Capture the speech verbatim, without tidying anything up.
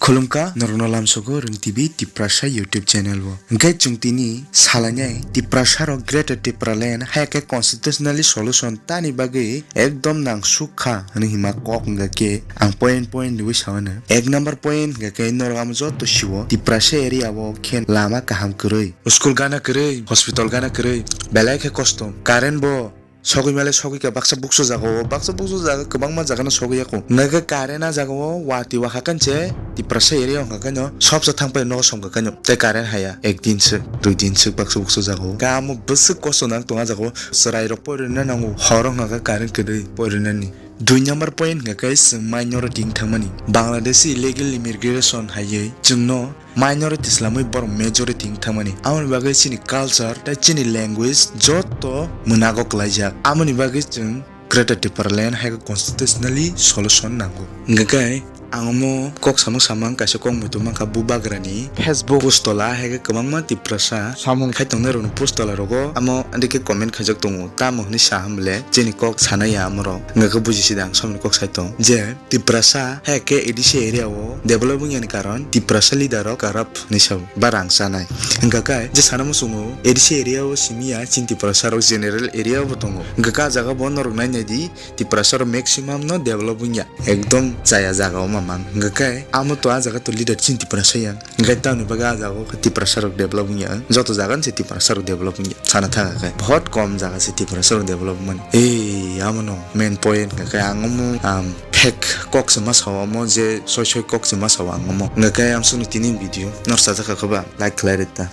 Khulumkha norokno lamsogo Rwng T V Tiprasa YouTube channel o. Hwnkhe chwng tini salainai Tiprasa rok Greater Tipraland hai khe constitutionally solution tani bagwi ekdom nangsuk kha hwnwi hima kok hwnkha khe ang point point rwui sa mano. Ek number point hwnkha khe norok amo joto siwo Tiprasa area o khe lama kaham kwrwi, school gana kwrwi, hospital gana kwrwi, belai khe kosto. Current bo sogwi male sogwi kha baksa buksu jaga o, baksa buksu jaga kwbangma jaga no sogwi ya kho. Hwnkhe current a jaga o watwi wakha kanche Tiprasa area o hwnkha khe no sobsa thang pai no som kha khe no tei current haya ek din se dui din se baksa buksu jaga o. Kamo bwswk kosto nang tong a jaga o, chwrai rok pori rwna nango, horo hwnkha khe current kwrwi pori rwnani. Dui number point hwnkha khe chwng minority wng thangmani. Bangladeshi illegal immigration haiwi chwngno minority slamwi borok majority wng thangmani. Aboni bagwi chini culture tei chini language joto mwnago kwlaijak. Aboni bagwi chwng Greater Tipraland hai khe constitutionally solution nango. Hwnkha khe ang omo kok samung samung kaisa kok muitu mankha bubagrani Facebook post tola hai khe kwbangma Tiprasa samung khai tongnai rokni post tola rogo amo andikhe comment khaijak tongo. Tamo hwnwi sa hwnle chini kok sanai ya amorok. Hwnkha khe buji sidi ang samni kok sai tong je Tiprasa hai khe A D C area o develop wngya ni karon Tiprasa leader rok corrupt hinwi sao ba rang chanai. Hwnkha khe je sana muchungo A D C area o simi ya chini Tiprasa rok general area o bo tongo. Hwnkha khe ah jaga bo norok nai nai di Tiprasa rok maximum no develop wngya. Ekdom chaya jaga o mamang. Hwnkha khe amo to ah jaga to leader chini Tiprasa yang. Hwnkhe tamoni bagwi ah jaga o khe Tiprasa rok develop wngya. Joto jaga ni se Tiprasa rok develop wngya. Sana thaka khe bahut kom jaga se Tiprasa rok develop wngmani. Ei, amo no main point hwnkha khe ang omo, um, fake kok se ma sao omo je soi soi kok se ma sao ang omo. Hwnkha khe ang soni tini video nor sajak kha ba like khlai rwdi ta.